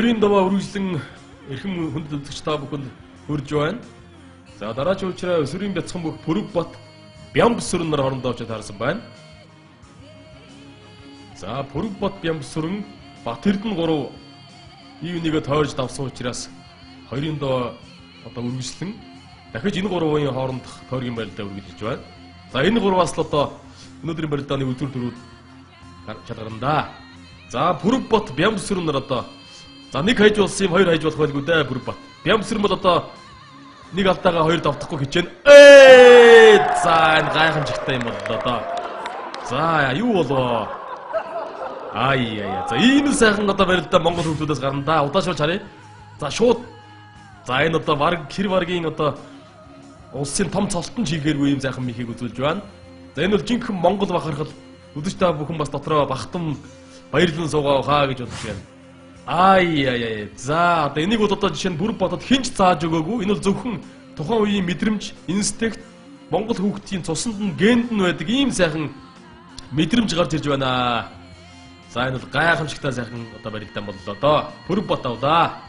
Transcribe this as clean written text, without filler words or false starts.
Хоёрын даваа үргэлжлэн эрхэм хүндэт үзэгч та бүхэнд хүрж байна. За дараагийн улираа Өсвөрийн бяцхан бүх Пүрэв бат Бямбсүрэн нар хоорондоо очиж таарсан байна. За Пүрэв бат Бямбсүрэн Бат Эрдэнэ 3 ив нэгэ тойрж давсан учраас хоёрын доо одоо үргэлжлэн дахиж энэ гурвын хоорондох тойргийн барилдаа үргэлжлэж байна. За энэ гурваас л одоо өнөөдрийн барилдааны үзүүр төрүүд шалгарна да. За Пүрэв бат Бямбсүрэн нар одоо за нэг хайж болсон юм хоёр хайж болох байлгүй дээ Пүрэв бат. Бямбсүрэн бол одоо нэг алдаагаа хоёр давтахгүй хичээн. Ээ за энэ гайхамшигтай юм боллоо доо. За юу болоо? Ай яа. За ийм л сайхан одоо барилдаа Монгол хүмүүсээс гарна да. Удаашруулж харъя. За шууд. За энэ одоо варг хэр варгийн одоо улсын том цолтон чигээр ийм сайхан михийг үзүүлж байна. За энэ бол жинхэнэ Монгол бахархал. Үзэж та бүхэн бас дотроо бахтам баярлан суугаа хаа гэж бодож байна. Ай яа яа. За одоо энийг бол одоо жишээ нь Бүрэн бодод хинч зааж өгөөгүй. Энэ бол зөвхөн тухайн үеийн мэдрэмж, инстинкт Монгол хүүхдийн цуснд нь генд нь байдаг ийм сайхан мэдрэмж гарч ирж байна. За энэ бол гайхамшигтай сайхан одоо барилдаан боллоо доо. Бүрэн бот авлаа.